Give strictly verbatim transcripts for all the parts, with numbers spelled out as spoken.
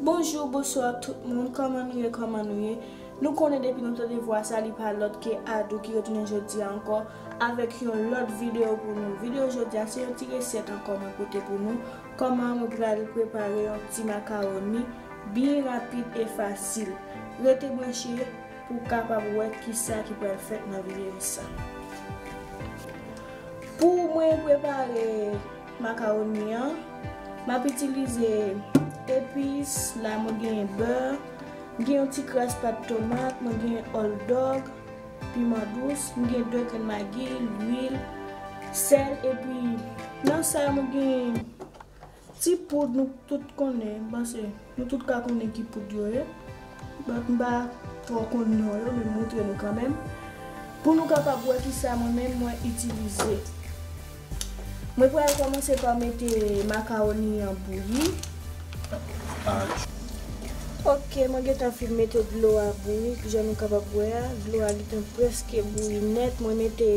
Bonjou, bonswa tout moun, kòman nou ye, kòman nou ye? Nou konnen depi nou tande vwa sa, li pa lòt ke Adou ki retounen jodi a ankò avèk yon lòt videyo pou nou. Videyo jodi a, se yon ti resèt ankò mwen pote pou nou. Kòman mwen pral prepare yon ti makawoni byen rapid e fasil. Rete branche pou w kapab wè kisa ki pral fèt nan videyo sa. Pou mwen prepare makawoni an, m ap itilize epis, la mwen genyen bè, m gen yon ti kras pat tomat, mwen genyen òldòg, piman dous, m gen de grenn magi, lwil, sèl, epi nan sa mwen gen ti poud nou tout konnen, m panse nou tout ka konnen ki poud yo ye. But m pa twò konn non yo, men m montre nou kanmenm. Pou nou kapab wè kisa mwen menm mwen itilize. Mwen pral kòmanse pa mete makawoni an bouyi. Ok, mwen gentan fin mete dlo a bouyi, jan nou kapab wè a, dlo a gentan prèske bouyi nèt. Mwen mete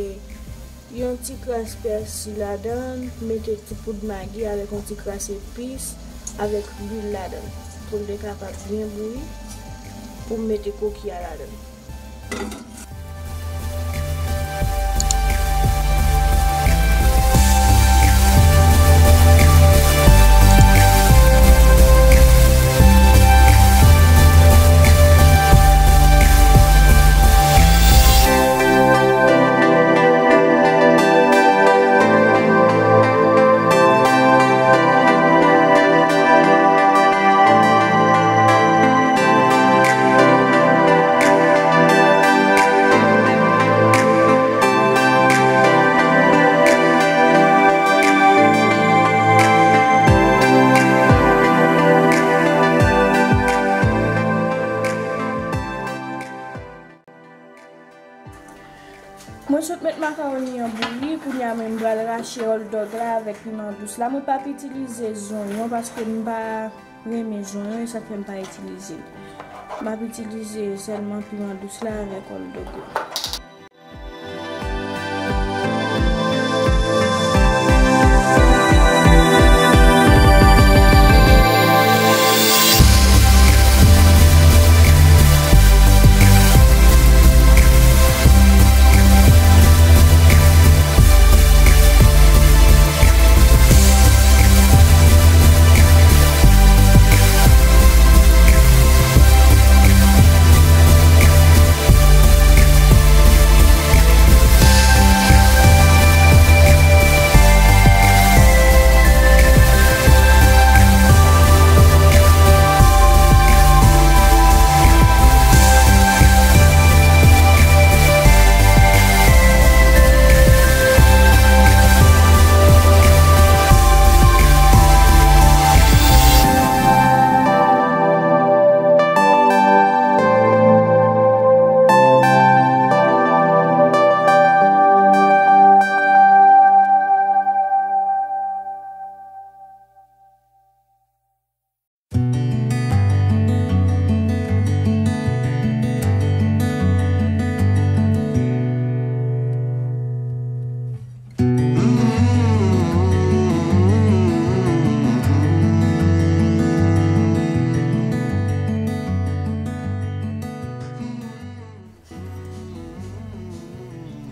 yon ti kras pèsi ladan l, mete ti poud magi avèk yon ti kras epis, avèk lwil ladan l, pou l te kapab byen bouyi, pou m mete koki a ladan l. Mwen sot met makawoni an bouyi, kounye a mwen pral rache òldòg la avèk piman dous la. Mwen p ap itilize zonyon paske m pa renmen zonyon, e sa k fè m pa itilize l. M ap itilize sèlman piman dous la avèk òldòg la.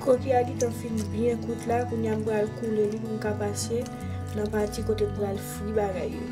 Koki a gentan fin byen kout la, kounye a m pral koule li pou m ka pase nan pati kote m pral fri bagay yo.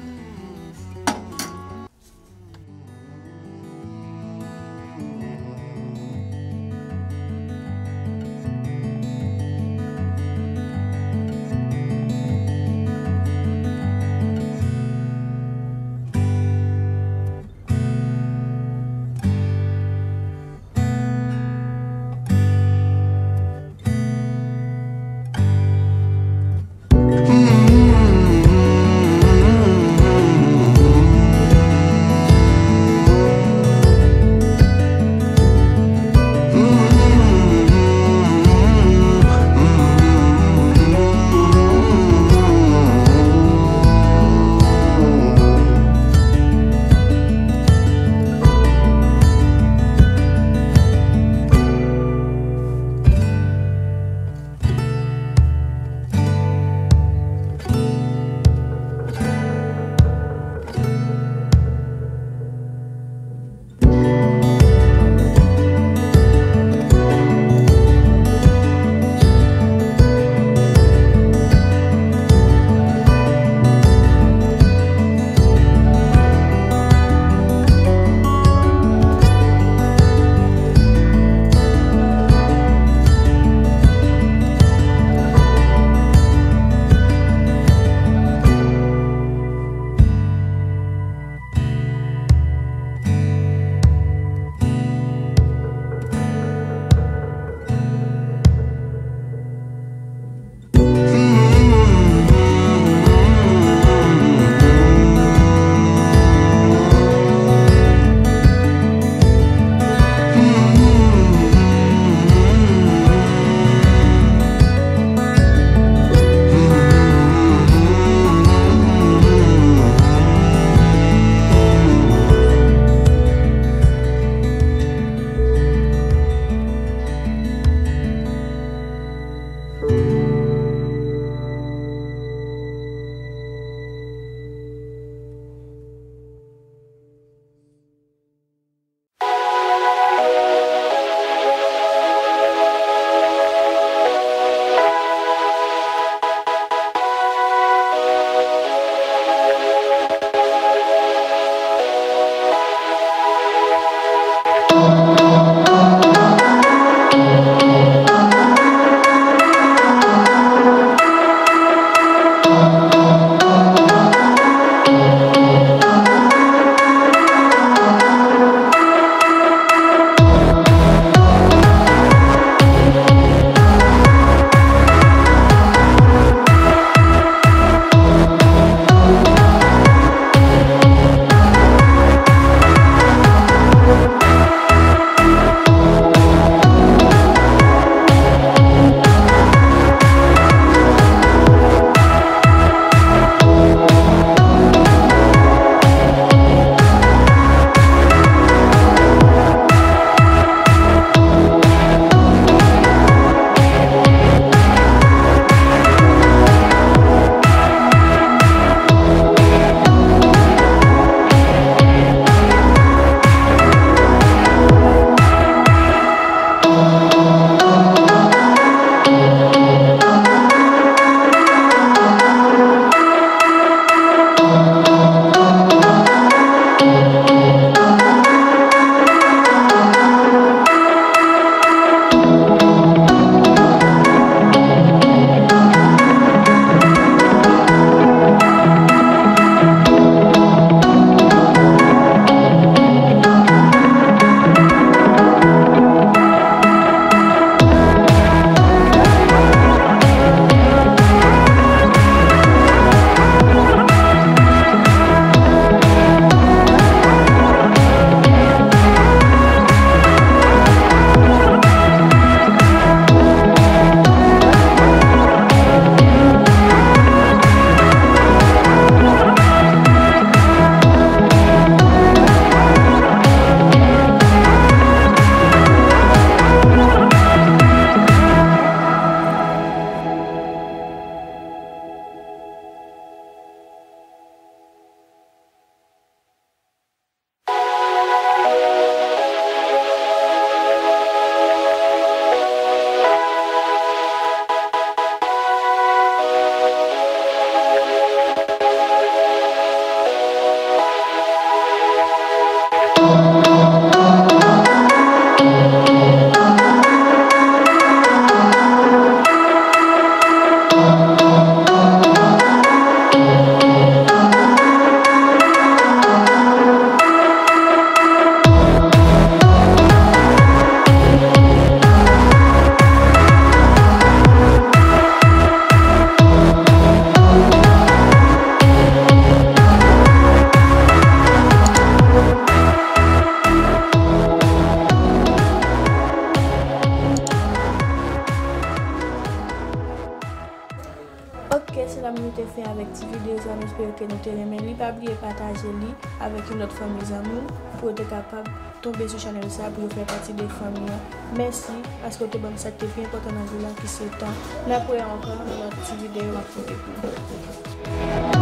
Fen avèk ti videyo sa, m espere ke nou te renmen li. Pa bliye pataje li avèk yon lòt fanmi zanmi w pou yo te kapab tonbe sou chanèl sa pou yo fè pati de fanmi an. Mèsi paske w te ban m sa ki te pi enpòtan nan vi la ki se tan. N ap wè ankò nan lòt ti videyo m ap pote pou nou.